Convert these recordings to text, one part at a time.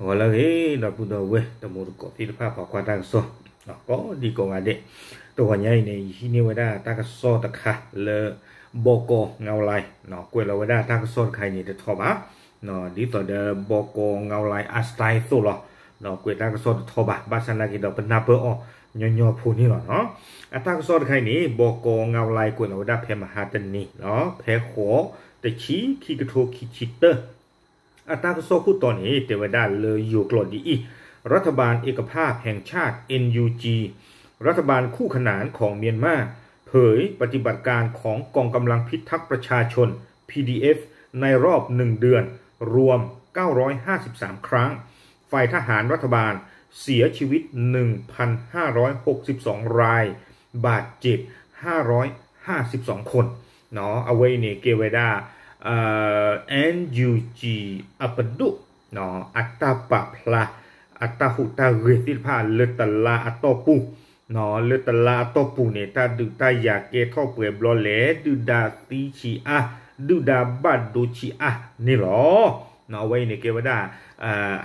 ဂီၤလၢအဂ့ၤ ဒီပုၢ်ဒီဝဲၢ်တံၤသကိးသ့ၣ်တဖၣ် ပှၤကွၢ်တၢ်ကစီၣ် ကိးဒံကိးဂၤဒဲး, တဂီၤညါအံၤန့ၣ် ယဟံးန့ၢ်ဝဲဒၣ်တၢ်ကစီၣ်တခါလၢ ဘီကီးငဝ်းလါ ကွဲးလီၤဝဲဒၣ်တၢ်ကစီၣ်တခါအံၤန့ၣ်တထီဘၣ်, ဒ်သိးဒီးဘီကီးငဝ်းလါအ style အသိးလီၤ. ကွဲးတၢ်ကစီၣ်တထီဘၣ် ဘၣ်ဆၣ်နာ်က့ဒီး ပနၢ်ပၢၢ်အီၤညီညီဖိန့ၣ်လီၤ. အတၢ်ကစီၣ်တခါအံၤန့ၣ် ဘီကီးငဝ်းလါကွဲးလီၤဝဲဒၣ်ဖဲမဟါတနံၤ ဖဲဃိး တဆံ ခံကထိခံဆံတၢ အတၢ်ကစီၣ်ခိၣ်တီန့ၣ် တဲဝဲဒၣ်လၢယိၤကျိာ်ဒ်အံၤ, รัฐบาลเอกภาพแห่งชาติ เอ็นยูจี รัฐบาลคู่ขนานของเมียนมาเผยปฏิบัติการของกองกำลังพิทักษ์ประชาชน พีดีเอฟ ในรอบหนึ่งเดือน รวมเก้าร้อยห้าสิบสามครั้ง ฝ่ายทหารรัฐบาลเสียชีวิต หนึ่งพันห้าร้อยหกสิบสองราย บาดเจ็บ ห้าร้อยห้าสิบสองคน အဝဲအံၤန့ၣ် ကဲဝဲဒၣ် NUG အပဒိၣ် အတၢ်ပာ်ဖျါ အတၢ်ဟူးတၢ်ဂဲၤသ့ၣ်တဖၣ်လၢတလါအတီၢ်ပူၤ, လၢတလါအတီၢ်ပူၤန့ၣ် တၢ်ဒုးတၢ်ယၤကဲထီၣ်ပှဲၤဘျီလဲၣ်, ဒုၣ်ဒါသံဆံးအါ, ဒုၣ်ဒါဘၣ်ဒိဆံးအါန့ၣ်လီၤ. အဝဲအံၤန့ၣ်ကဲဝဲဒၣ်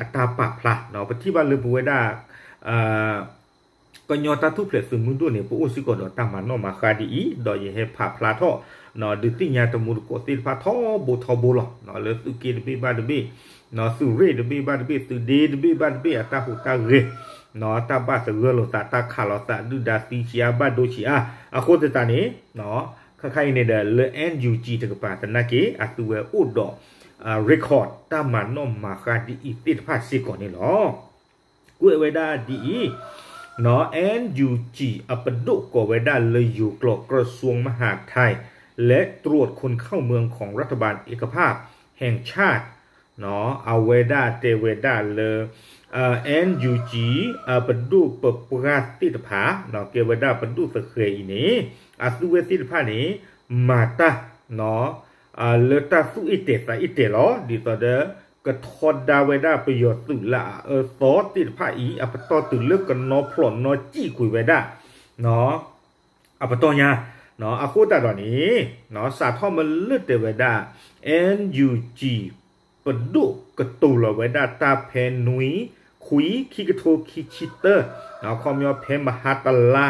အတၢ်ပာ်ဖျါ, ပထံၣ်ဘၣ်လၢပဝဲဒၣ် ကညီတၢ်ထူၣ်ဖျဲးသုးမုၢ်ဒိၣ်န့ၣ် ပအိၣ်စ့ၢ်ကီးဒီးတၢ်မၤနီၣ်မၤဃါဒ်အံၤ, ဒီးယဟဲဖးဖျါထီၣ် ဒုးသ့ၣ်ညါတံၤသကိးသ့ၣ်တဖၣ်ထီဘိထီဘိလီၤ. လၢသုးက့တဘ့ၣ်ဘၣ်တဘ့ၣ်, သုးရ့ၣ်တဘ့ၣ်ဘၣ်တဘ့ၣ်, သုးဒ့တဘ့ၣ်ဘၣ်တဘ့ၣ် အတၢ်ဟူးတၢ်ဂဲၤ, တၢ်ဘၣ်သဂၢၢ်လိာ်သး, တၢ်ခးလိာ်သး, ဒုၣ်ဒါသံဆံးအါဘၣ်ဒိဆံးအါ, အဃိသတးန့ၣ် ခါခါအံၤန့ၣ်ဒီး လၢ NUG တကပၤသနာ်က့ အသုဝဲအိၣ်ဒီး record တၢ်မၤနီၣ်မၤဃါဒ်အံၤသ့ၣ်တဖၣ်စ့ၢ်ကီးန့ၣ်လီၤ. ကွဲးဝဲဒၣ်ဒ်အံၤ, NUG အပဒိၣ်ကိးဝဲဒၣ်လၢယိၤကျိာ် กระทรวงมหาดไทย และตรวจคนเข้าเมืองของรัฐบาลเอกภาพแห่งชาติ အဝဲဒၣ်တဲဝဲဒၣ်လၢ NUG အပဒိၣ်ပပှၢ်သ့ၣ်တဖၣ် ကဲဝဲဒၣ်ပဒိၣ်သဃဲၤအံၤန့ၣ် အသုဝဲသ့ၣ်တဖၣ်န့ၣ် မၤတၢ် လၢတၢ်သူၣ်အ့ၣ်တဲာ်သးအ့ၣ်တဲာ်လီၤ. ဒ်သိးဒီး ကထီဒါဝဲဒၣ်ပယီၤသုးလၢအအၢသီသ့ၣ်တဖၣ်အံၤ အပတီၢ်တုၤလၢကနီဖျိးနီစံၣ်ကွံာ်ဝဲဒၣ် အပတီၢ်ညါ, အဃိသတးဒီးန့ၣ် စးထီၣ်မ့ၢ်လၢတဲဝဲဒၣ် NUG ပဒိၣ်ကတိၤလီၤဝဲဒၣ်တၢ်ဖဲနွံ ခွံ ခံကထိခံဆံတၢ အခီပညီဖဲမဟါတလါ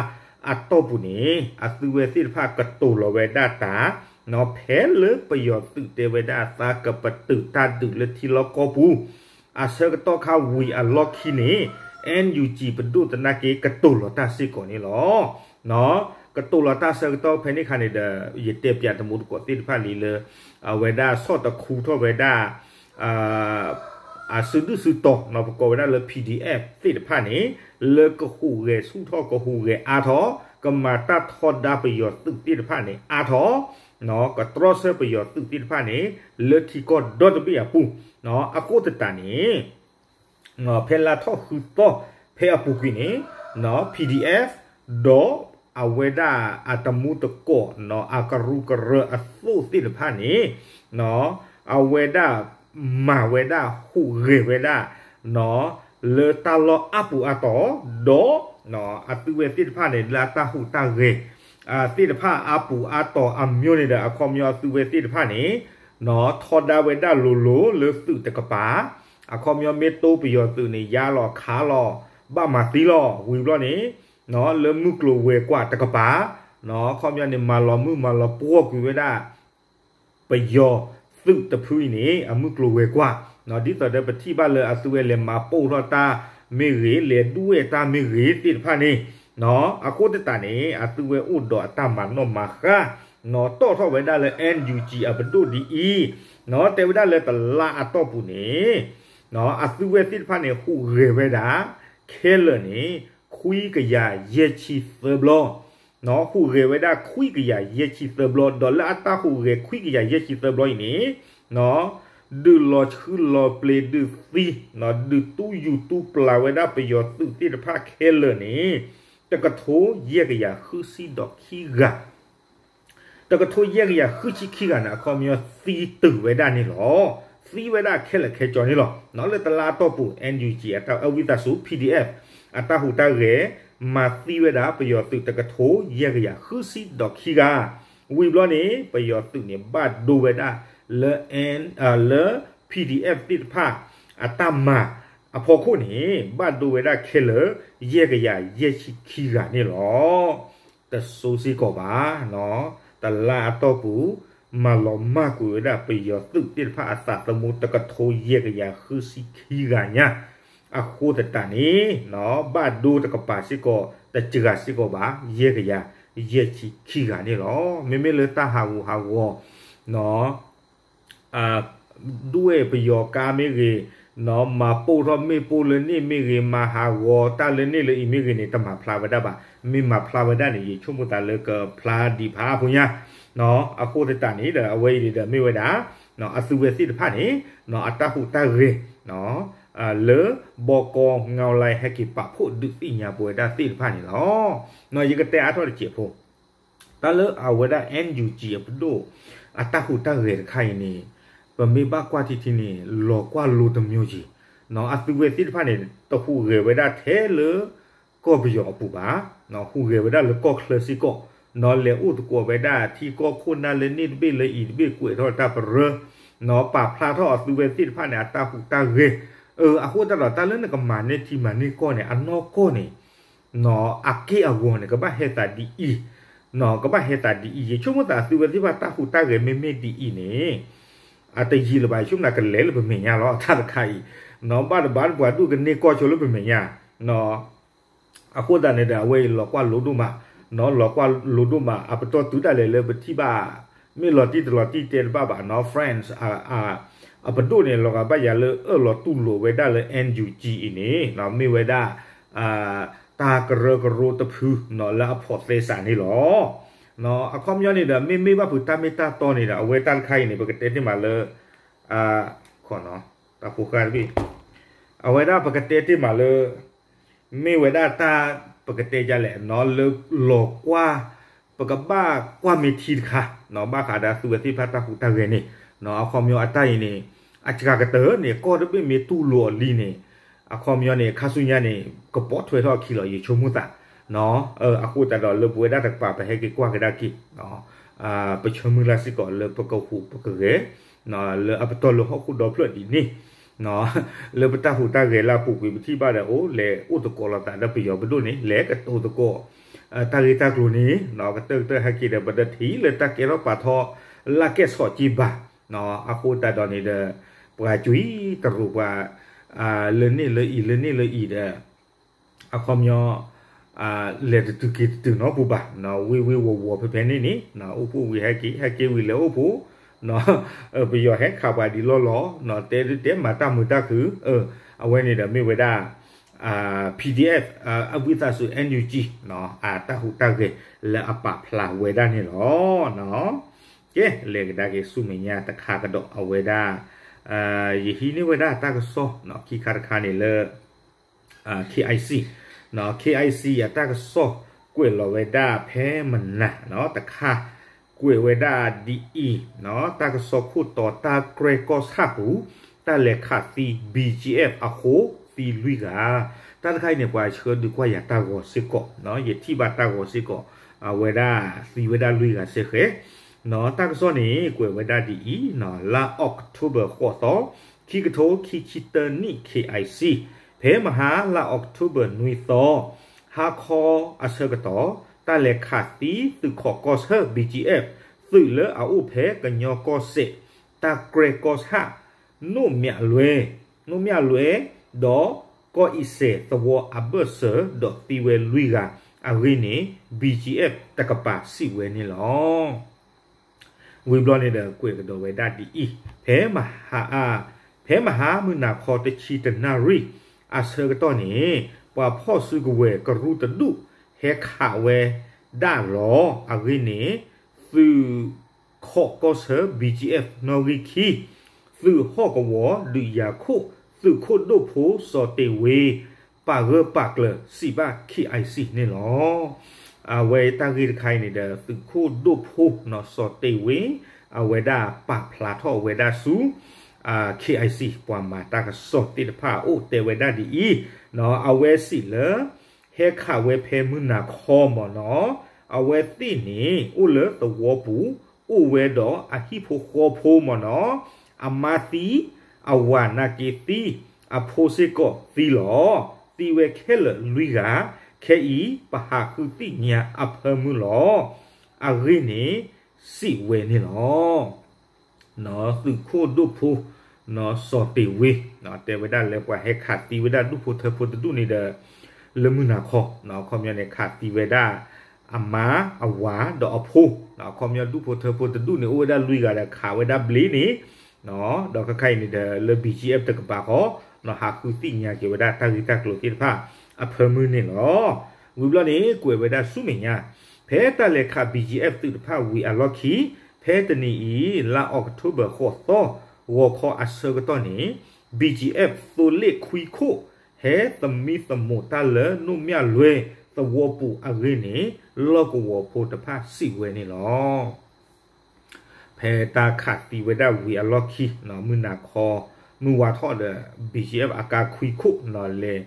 အတီၢ်ပူၤန့ၣ် အသုဝဲသ့ၣ်တဖၣ်ကတိၤလီၤဝဲဒၣ်တၢ် ဖဲလၢပယီၤသုးတဲဝဲဒၣ်သးကပတုာ်တၢ်ဒုးလၢထံလီၢ်ကီၢ်ပူၤ အဆၢကတီၢ်ခါဝံၤအလီၢ်ခံန့ၣ် NUG ပဒိၣ်သနာ်က့ကတိၤလီၤတၢ်စ့ၢ်ကီးန့ၣ်လီၤ. ကတိၤလီၤတၢ်ဆၢကတီၢ်ဖဲန့ၣ်ခါန့ၣ်ဒီး ယတဲပၠးတံၤသကိးသ့ၣ်တဖၣ်လံလၢ အဝဲဒၣ်ဆီၣ်တခူထီၣ်ဝဲဒၣ် အစုဒုၣ်စုတီၤ ပကိးဝဲဒၣ်လၢ PDF သ့ၣ်တဖၣ်န့ၣ် လၢကဟူးဂဲၤဆူၣ်ထီၣ်ကဟူးဂဲၤအါထီၣ် ကမၤတၢ်ထီဒါပယီၤသုးသ့ၣ်တဖၣ်န့ၣ်အါထီၣ် ကတြီဆၢပယီၤသုးသ့ၣ်တဖၣ်န့ၣ် လၢထံကီၢ်ဒီတဘ့ၣ်အပူၤ အဃိသတးန့ၣ် ဖဲလါထီၣ်ဃုသီ ဖဲအပူၤကွံာ်န့ၣ် PDF ဒီးအဝဲဒၣ်အတံၤသကိး အကရူၢ်ကရၢအသိးသ့ၣ်တဖၣ်န့ၣ် အဝဲဒၣ်မၤဝဲဒၣ်ဟူးဂဲၤဝဲဒၣ် လၢတၢ်လီၢ်အါပူၤအါတီၤ ဒီးအသုဝဲသ့ၣ်တဖၣ်န့ၣ် လၢအတၢ်ဟူးတၢ်ဂဲၤ သ့ၣ်တဖၣ်အါပူၤအါတီၤအမျိုးန့ၣ်ဒီး အခီပညီအသုဝဲသ့ၣ်တဖၣ်န့ၣ် ထီဒါဝဲဒၣ်လိၤလိၤလၢသုးတကပၤ အခီပညီမ့ၢ်တိပယီၤသုးန့ၣ် ယါလီၤခးလီၤ ဘၣ်မၤသံလီၤ ဝံၤဘျီန့ၣ် လၢမုၢ်ကျိၤဝဲၤကွာ်တကပၤ အခီပညီန့ၣ် မၤလီၤမုၢ်မၤလီၤပှီၢ်ကွံာ်ဝဲဒၣ် ပယီၤသုးတဖုအံၤန့ၣ် အမုၢ်ကျိၤဝဲၤကွာ် ဒ်သိးဒီးပထံၣ်ဘၣ်လၢအသုဝဲလဲၤမၤပိာ်ထီၣ်တၢ်မ့ၢ်ဂ့ၤ လဲၤဒွဲၣ်တၢ်မ့ၢ်ဂ့ၤသ့ၣ်တဖၣ်န့ၣ် အဃိသတးန့ၣ် အသုဝဲအိၣ်ဒီးအတၢ်မၤနီၣ်မၤဃါ တီၣ်ထီၣ်ဝဲဒၣ်လၢ NUG အပဒိၣ်ဒ်အံၤ တဲဝဲဒၣ်လၢတလါအတီၢ်ပူၤန့ၣ် အသုဝဲသ့ၣ်တဖၣ်န့ၣ် ဟူးဂဲၤဝဲဒၣ် ခဲလၢာ်န့ၣ် ခွံကယၤယဲၢ်ဆံသၢဘျီ ဟူးဂဲၤဝဲဒၣ်ခွံကယၤယဲၢ်ဆံသၢဘျီ ဒီးလၢအတၢ်ဟူးဂဲၤခွံကယၤယဲၢ်ဆံသၢဘျီအံၤန့ၣ် ဒုးလီၤဆှုလီၤပျ့ၤဒုးသံ ဒုးတူၢ်ယူၤတူၢ်ပျၢ်ဝဲဒၣ်ပယီၤသုးသ့ၣ်တဖၣ်ခဲလၢာ်န့ၣ် တကထိယဲၢ်ကယၤဃုဆံဒီးခံဂၤ တကထိယဲၢ်ကယၤဃုဆံခံဂၤန့ၣ် အခီပညီသံတုၤဝဲဒၣ်န့ၣ်လီၤ. သံဝဲဒၣ်ခဲလၢာ်ခဲဆ့န့ၣ်လီၤ. လၢတလါအတီၢ်ပူၤ NUG အတၢ်အဝံသးစူၤ PDF အတၢ်ဟူးတၢ်ဂဲၤ မၤသံဝဲဒၣ်ပယီၤသုးတကထိယဲၢ်ကယၤဃုဆံဒီးခံဂၤ ဝံၤဘျီန့ၣ် ပယီၤသုးန့ၣ်ဘၣ်ဒိဝဲဒၣ်လၢ လၢ PDF သ့ၣ်တဖၣ် အတၢ်မၤ အဖီခိၣ်န့ၣ် ဘၣ်ဒိဝဲဒၣ်ခဲလၢာ် ယဲၢ်ကယၤယဲၢ်ဆံခံဂၤန့ၣ်လီၤ. တစိစ့ၢ်ကီးဘၣ်, တလါအတီၢ်ပူၤ မၤလီၤမၢ်ကွံာ်ဝဲဒၣ်ပယီၤသုးသ့ၣ်တဖၣ်အသးသမူတကထိယဲၢ်ကယၤဃုဆံခံဂၤညါ, အဃိသတးန့ၣ် ဘၣ်ဒိတကပၤစ့ၢ်ကီး တစှၤစ့ၢ်ကီးဘၣ် ယဲၢ်ကယၤယဲၢ်ဆံခံဂၤန့ၣ်လီၤ. မ့မ့ၢ်လၢတၢ်ဟးဂူာ်ဟးဂီၤ ဒွဲၣ်ပယီၤကါမ့ၢ်ဂ့ၤ, မၤပိၢ်ထီၣ်မ့ၣ်ပိၢ်လၢန့ၣ်မ့ၢ်ဂ့ၤ, မၤဟးဂီၤတၢ်လၢန့ၣ်လၢအံၤမ့ၢ်ဂ့ၤန့ၣ် တမၤဖျါဝဲဒၣ်ဘၣ်. မ့ၢ်မၤဖျါဝဲဒၣ်န့ၣ် ယဆိကမိၣ်သးလၢကဖျါဒံးဖးအါဖိညါ. အဃိသတးန့ၣ်ဒီး အဝဲအံၤန့ၣ်ဒီးမ့ၢ်ဝဲဒၣ် အသုဝဲသ့ၣ်တဖၣ်န့ၣ် အတၢ်ဟူးတၢ်ဂဲၤ လၢဘီကီငီလါဟဲက့ၤပာ်ဖှိၣ်ဒုးသ့ၣ်ညါပဝဲဒၣ်သ့ၣ်တဖၣ်န့ၣ်လီၤ. ယကတဲအါထီၣ်တစဲးဖိ တၢ်လၢအဝဲဒၣ် NUG အပဒိၣ် အတၢ်ဟူးတၢ်ဂဲၤတခါအံၤန့ၣ် ပမ့ၢ်ဘၣ်ကွၢ်ထံထံန့ၣ် လီၤကွၢ်လိတမျိုးက့ၤ, အသုဝဲသ့ၣ်တဖၣ်န့ၣ် တဟူးဂဲၤဝဲဒၣ်ထဲလၢ ကီၢ်ပယီၤအပူၤဘၣ်, ဟူးဂဲၤဝဲဒၣ်လၢကီၢ်ချၢစ့ၢ်ကီး, လဲၤအိၣ်သကိးဝဲဒၣ်ထံကီၢ်ခိၣ်နၢ်လၢန့ၣ်တဘ့ၣ်လၢအံၤတဘ့ၣ် ကွဲးထီၣ်တၢ်ပရၢ, ပာ်ဖျါထီၣ်အသုဝဲသ့ၣ်တဖၣ်န့ၣ် အတၢ်ဟူးတၢ်ဂဲၤ, အဃိသတးဒီး တၢ်လၢနကမၤန့ၢ်ထံမၤန့ၢ်ကီၢ်န့ၣ် အနီၢ်ကီၢ်န့ၣ် အက့ၢ်အဂီၤန့ၣ် ကဘၣ်ဟဲသးဒ်အံၤ, ကဘၣ်ဟဲသးဒ်အံၤ, ယဆိကမိၣ်သးသုဝဲသ့ၣ်တဖၣ်တၢ်ဟူးတၢ်ဂဲၤမ့မ့ၢ်ဒ်အံၤန့ၣ် အတယံာ်လၢၤဘၣ် ယဆိကမိၣ်ကလဲၤလၢပမဲာ်ညါလီၤ တၢ်တခါအံၤ, ဘၣ်တဘၣ်ပှၤဒူၣ်ကန့ၢ်ကီၢ်ဆိလၢပမဲာ်ညါ အဃိသတးန့ၣ်ဒီး အဝဲအံၤလီၤကွၢ်လိဒိၣ်မး, လီၤကွၢ်လိဒိၣ်မး အပတီၢ်တုၤဒၣ်လဲာ်လၢပထံၣ်ဘၣ်, မ့ၢ်လီၤတံၢ်တလီၤတံၢ်တဲတဘၣ်ဘၣ်နီၤ France အပဒိၣ်န့ၣ် လီၤဂာ်ဘၣ်ယၤလၢအၢၣ်လီၤတူၢ်လိာ်ဝဲဒၣ်လၢ NUG အံၤန့ၣ် မ့ၢ်ဝဲဒၣ် တၢ်ကရၢကရိတဖုလၢအဖိးသဲစးန့ၣ်လီၤ. အခီပညီန့ၣ်ဒီး မ့မ့ၢ်ဘၣ်ဖုးတၢ်မ့ၢ်တၢ်တီန့ၣ်ဒီး အဝဲတၢ်တခါအံၤန့ၣ် ပကတဲတ့ၢ်မးလၢ တၢ်ဖိဃၢ်တဘ့ၣ်, အဝဲဒၣ်ပကတဲတ့ၢ်မးလၢ မ့ၢ်ဝဲဒၣ်တၢ်ပကတဲဒ်လဲၣ်နီၤ လၢလီၤကွၢ်, ပကဘၣ်ကွၢ်မ့ၢ်ထံတခါနီၤ ဘၣ်ဃးဒီးသုဝဲသ့ၣ်တဖၣ်တၢ်ဟူးတၢ်ဂဲၤန့ၣ်, အခီပညီအတၢ်အံၤန့ၣ် အစှၤကတၢၢ်န့ၣ် ကီၢ်တဘ့ၣ်မ့ၢ်တူၢ်လိာ်အီၤလံန့ၣ်, အခီပညီန့ၣ် ခါဆူညါန့ၣ် ကပိာ်ထွဲထီၣ်အခံလီၤ ယဆိကမိၣ်သး, အဃိသတးဒီးလၢပဝဲဒၣ်တကပၤ ပဟဲက့ၤကွၢ်ကဒါက့ၤ ပဆၢမုၢ်လၢ်စ့ၢ်ကီးလၢပကဟူးပကဂဲၤ လၢအပတီၢ်လၢဟီၣ်ခိၣ်ဒီဖျၢၣ်ဒ်န့ၣ်, လၢပတၢ်ဟူးတၢ်ဂဲၤလၢအပူၤကွံာ် ပထံၣ်ဘၣ်ဒီးအိၣ်လဲၤအိၣ်သကိးလိာ်သးဒီးပယီၤပဒိၣ်န့ၣ် လဲၤကတိၤသကိး တၢ်ဂ့ၢ်တၢ်ကျိၤန့ၣ် ကတၢၢ်ကတၢၢ်ဟဲက့ၤဒီး ပတထံၣ်လၢတၢ်ကဲထီၣ်ပာ်ထီၣ် လၢကဲၣ်ဆိးက့ဘၣ်, အဃိသတးဒီးန့ၣ်ဒီး ပှၤကွံတရူးပှၤ လၢန့ၣ်လၢအံၤ လၢန့ၣ်လၢအံၤဒီး အခီပညီ လဲၤတတုၤက့ၤတတုၤနီတပူၤဘၣ်, ဝ့ၢ်ဝ့ၢ်ဝီၤဝီၤဖဲဖဲန့ၣ်န့ၣ် အိၣ်ဖှိၣ်ဝံၤဟဲက့ၤ ဟဲက့ၤဝံၤလဲၤအိၣ်ဖှိၣ်, ပယီၤဟဲခးပှၤဒ်လီၢ်လီၢ် တဲဒုးတဲမၤတၢ်မုာ်တၢ်ခုၣ်, အဝဲန့ၣ်ဒီးမ့ၢ်ဝဲဒၣ် PDF အဝံသးစူၤ NUG အတၢ်ဟူးတၢ်ဂဲၤလၢအပာ်ဖျါဝဲဒၣ်န့ၣ်လီၤ. ကဲ လဲၤကဒါက့ၤဆူမဲာ်ညါတခါကဒီးအဝဲဒၣ် ယဟံးန့ၢ်ဝဲဒၣ်တၢ်ကစီၣ် ခံခါတခါန့ၣ်လၢ KIC, KIC အတၢ်ကစီၣ်ကွဲးလီၤဝဲဒၣ်ဖဲမနၤတခါ, ကွဲးဝဲဒၣ်ဒ်အံၤ, တၢ်ကစီၣ်ခိၣ်တီ တၢ်ကြဲၢ်ကီၢ်ဆၣ်ပူၤ တၢ်လဲၤခးသံ BGF အဃိ သံလွံၢ်ဂၤ, တၢ်တခါအံၤန့ၣ် ပှၤဆှၢဒုးကွၢ်ယၤတၢ်ဂီၤစ့ၢ်ကီး, ယထံၣ်ဘၣ်တၢ်ဂီၤစ့ၢ်ကီး, အဝဲဒၣ်သံဝဲဒၣ်လွံၢ်ဂၤစ့ၢ်ကီး, တၢ်ကစီၣ်န့ၣ် ကွဲးဝဲဒၣ်ဒ်အံၤ, လါ October ဃိးသီ, ခံကထိခံဆံတၢနံၣ် KIC, ဖဲမဟါလါ October နွံသီ, ဟါခီအဆၢကတီၢ် တၢ်လဲၤခးသံသုးခိးကီၢ်ဆၢ BGF သုးလၢအအိၣ်ဖဲကညီကီၢ်စဲၣ် တၢ်ကြဲၢ်ကီၢ်ဆၣ် နိၣ်မၠးလွဲ, နိၣ်မၠးလွဲ ဒီးကီၢ်အံၤစဲးသဝီအဘၢၣ်စၢၤ ဒီးသံဝဲလွံၢ်ဂၤအဂ့ၢ်န့ၣ် BGF တကပၤစံးဝဲန့ၣ်လီၤ. ဝံၤဘျီန့ၣ်ဒီး ကွဲးကဒီးဝဲဒၣ်ဒ်အံၤ, ဖဲမဟါ ဖဲမဟါမုၢ်နၤခီတဆံတနၣ်ရံၣ် အဆၢကတီၢ်န့ၣ် ပှၤဖီၣ်စုကဝဲၤကရူၢ်တဒူၣ် ဟဲခးဝဲဒၣ်လီၤ. အဂ့ၢ်န့ၣ် သုးခိးကီၢ်ဆၢ BGF နီၣ်ဂံၢ်ခံ, သုးဟီၣ်ကဝီၤဒုးယၤခိၣ် သုးခိၣ်ဒိၣ်ဖိစီၤတ့ၢ်ဝ့ ပာ်ဂၢၢ်ပာ်ကျၢၤစံးဘၣ် KIC န့ၣ်လီၤ. အဝဲတၢ်ဂ့ၢ်တခါအံၤန့ၣ်ဒီး သုးခိၣ်ဒိၣ်ဖိနီၢ်စီၤတ့ၢ်ဝ့ အဝဲဒၣ်ပာ်ဖျါထီၣ်ဝဲဒၣ်ဆူ KIC ပှၤမၤတၢ်ကစီၣ်သ့ၣ်တဖၣ်အအိၣ်တဲဝဲဒၣ်ဒ်အံၤ, အဝဲစံးလၢ ဟဲခးဝဲဖဲမုၢ်နၤခီမ့ၢ်နီၤ, အဝဲသ့ၣ်န့ၣ် အိၣ်လၢသဝီပူၤ, အိၣ်ဝဲဒီးအဟံၣ်ဖိဃီဖိမ့ၢ်နီၤ, အမါသံ, အဝၤနာ်က့သံ, အဖိစ့ၢ်ကီးသံလီၤ. သံဝဲခဲလၢာ်လွံၢ်ဂၤ, ခဲအံၤပဟးဃုသ့ၣ်ညါအဖၢမုၢ်လီၤ. အဂ့ၢ်န့ၣ် စံးဝဲန့ၣ်လီၤ. သုးခိၣ်ဒိၣ်ဖိ စီၤတ့ၤဝ့ တဲဝဲဒၣ်လၢပှၤဟဲခးသံဝဲဒၣ်ဒူၣ်ဖိထၢဖိတဒူၣ်န့ၣ်ဒီး လၢမုၢ်နၤခီ အခီပညီန့ၣ် ခးသံဝဲဒၣ် အမါ အဝၤ ဒီးအဖိ အခီပညီဒူၣ်ဖိထၢဖိတဒူၣ်န့ၣ် အိၣ်ဝဲဒၣ်လွံၢ်ဂၤဒီးခးဝဲဒၣ်ဘျ့န့ၣ် ဒီးခဲခါအံၤန့ၣ်ဒီးလၢ BGF တကပၤဃီ ဟးဃုသ့ၣ်ညါက့ၤဝဲဒၣ်တၢ်ဂ့ၢ်တၢ်ကျိၤသ့ၣ်တဖၣ်အဖၢမုၢ်န့ၣ်လီၤ. ဝံၤဘျီန့ၣ် ကွဲးဝဲဒၣ်ဆူမဲာ်ညါ ဖဲတၢ်လဲၤခး BGF သုးတဖၣ်ဝံၤအလီၢ်ခံ ဖဲတနံၤအံၤ လါအီးကထိဘၢၣ် ဃိးသီ ဂီၤခီအဆၢကတီၢ်န့ၣ် BGF သိလ့ၣ်ခွံခိၣ် ဟဲသမံသမိးတၢ်လၢနိၣ်မၠၣ်လွဲသဝီပူၤအဂ့ၢ်န့ၣ် လီၢ်ကဝီၤဖိတဖၣ်စံးဝဲန့ၣ်လီၤ. ဖဲတၢ်ခးသံဝဲဒၣ်ဝံၤအလီၢ်ခံ မုၢ်နၤခီ မုၢ်ဝါထီၣ်ဒီး BGF အကါခွံခိၣ် လဲၤ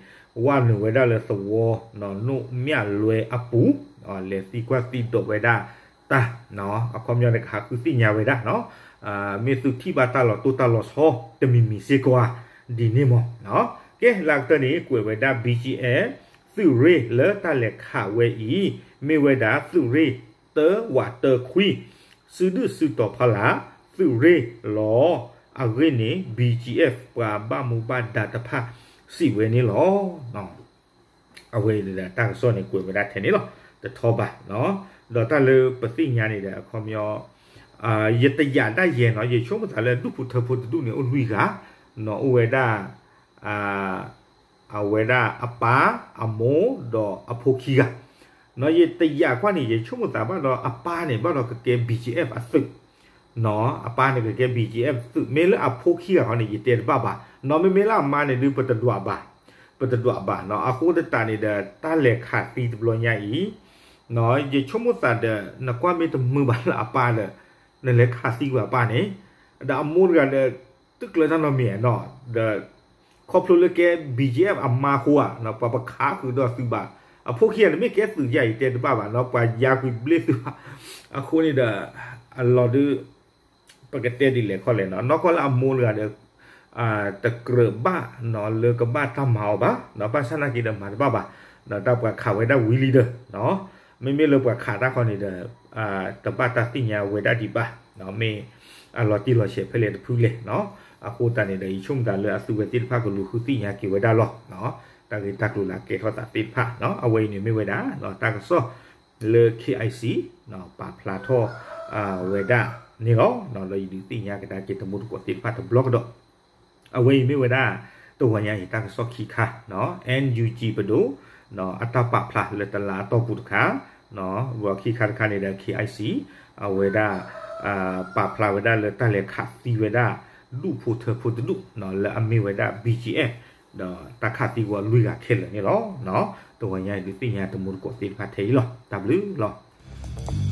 ဝဲနုာ်ဝဲဒၣ်လၢသဝီ နိၣ်မၠၣ်လွဲအပူၤ လဲၤသံကွၢ်သံဒိးဝဲဒၣ်တၢ် အခီပညီန့ၣ်ကဟးဃုသ့ၣ်ညါဝဲဒၣ် မ့ၢ်သုထံၣ်ဘၣ်တၢ်လီၤတိၢ်တၢ်လီၤဆီတမံၤမံၤစ့ၢ်ကီးဧါ ဒ်န့ၣ်မး. ကဲ လၢကတၢၢ်န့ၣ် ကွဲးဝဲဒၣ် BGF သုးရ့ၣ်လၢတၢ်လဲၤခးဝဲအံၤ မ့ၢ်ဝဲဒၣ်သုးရ့ၣ်တၢဝးတၢခွံ စုဒုၣ်စုတီၤဖီလာ် သုးရ့ၣ်လီၤ. အဂ့ၢ်န့ၣ် BGF ပှၤဘၣ်မူဘၣ်ဒါတဖၣ်စံးဝဲန့ၣ်လီၤ. အဝဲအံၤဒီးတၢ်ကစီၣ်န့ၣ်ကွဲးဝဲဒၣ်ထဲန့ၣ်လီၤ. တထီဘၣ် ဒီးတၢ်လၢပသ့ၣ်ညါန့ၣ်ဒီး အခီပညီ ယတယာ်ဒၣ်ယဲနီၤ ယဆိကမိၣ်သးလၢဒူၣ်ဖိထၢဖိတဒူၣ်န့ၣ် အိၣ်လွံၢ်ဂၤ နီၤ အိၣ်ဝဲဒၣ် အဝဲဒၣ်အပၢ် အမိၢ် ဒီးအဖိခံဂၤ နီၤ ယတယာ်ကွၢ်န့ၣ် ယဆိကမိၣ်သးဘၣ်ဒီးအပၢ်န့ၣ် ဘၣ်ဒီးကကဲ BGF အသုး နီၤ အပၢ်န့ၣ်ကကဲ BGF သုး မ့ၢ်လၢအဖိခံဂၤဃီန့ၣ် ယတဲတဘၣ်ဘၣ် နီၤ မ့မ့ၢ်လၢအမါန့ၣ်ဒုး ပတဒွးဘၣ် ပတဒွးဘၣ်နီၤ အဃိသတးန့ၣ်ဒီး တၢ်လဲၤခးသံတဘျီညါအံၤ နီၤ ယဆိကမိၣ်သးဒီး နကွၢ်မ့ၢ်တမုာ်ဘၣ်လၢအပၢ်ဒီး နလဲၤခးသံကွံာ်အပၢ်န့ၣ် ဒီးအမိၢ်တဂၤဒီး သုးကျၢၤတၢ်နီတမံၤနီၤ ဒီး ခီဖျိလၢကဲ BGF အမါဃိဧါ ပှၤပခးဃုာ်ဒီးသုးဘၣ် အဖိခံဂၤန့ၣ်မ့ၢ်ကဲသုးယါအံၤတဲတဘၣ်ဘၣ်နီၤ ပှၤယါကွံာ်ဘျ့သုးဘၣ် အဃိန့ၣ်ဒီး အလီၢ်ဒုး ပကတဲဒ်လဲၣ်ခီလဲၣ်နီၤ နီၢ်ကီၢ်လၢအမိၢ်တဂၤဒီး တကြၢးဘၣ်နီၤ လၢကဘၣ်တၢ်မၤအီၤဘၣ် ဒီးဘၣ်ဆၣ်နာ်က့ဒီးမၤတဘၣ်ဘၣ် ဒီးတၢ်ပှၤခးဝဲဒၣ်ဝံၤလံဒီး မ့မ့ၢ်လၢပှၤခးတၢ်ခီန့ၣ်ဒီး တဘၣ်တၢ်သ့ၣ်ညါဝဲဒၣ်ဒံးဘၣ် မ့ၢ်အလီၤတံၢ်လီၤဆဲးဖဲလဲၣ်တဖုလဲၣ်နီၤ အဃိသတးန့ၣ်ဒီး ယဆိကမိၣ်သးလၢအသုဝဲသ့ၣ်တဖၣ်ကလူၤဃုသ့ၣ်ညါက့ၤဝဲဒၣ်လီၤ တၢ်ဂ့ၢ်တၢ်ကျိၤလၢအကဲထီၣ်သးသ့ၣ်တဖၣ် အဝဲအံၤန့ၣ်မ့ၢ်ဝဲဒၣ် တၢ်ကစီၣ်လၢ KIC ပာ်ဖျါထီၣ်ဝဲဒၣ်န့ၣ်လီၤ. ဒီးယဒုးသ့ၣ်ညါကဒါက့ၤတမူတကိးသ့ၣ်တဖၣ်တဘျီကဒီး အဝဲအံၤမ့ၢ်ဝဲဒၣ် တဂီၤညါအံၤတၢ်ကစီၣ်ခံခါ NUG ပဒိၣ် အတၢ်ပာ်ဖျါလၢတလါအတီၢ်ပူၤတခါ ဒီးခံခါတခါန့ၣ်ဒီး KIC အဝဲဒၣ် ပာ်ဖျါဝဲဒၣ်လၢတၢ်လဲၤခးသံဝဲဒၣ် ဒူၣ်ဖိထၢဖိတဒူၣ် လၢအမ့ၢ်ဝဲဒၣ် BGF ဒီးတၢ်ခးသံကွံာ်လွံၢ်ဂၤခဲလၢာ်န့ၣ်လီၤ. တဂီၤညါအံၤဒုးသ့ၣ်ညါတမူတကိးသ့ၣ်တဖၣ်ထဲအံၤလီၤ. တၢ်ဘျုးလီၤ.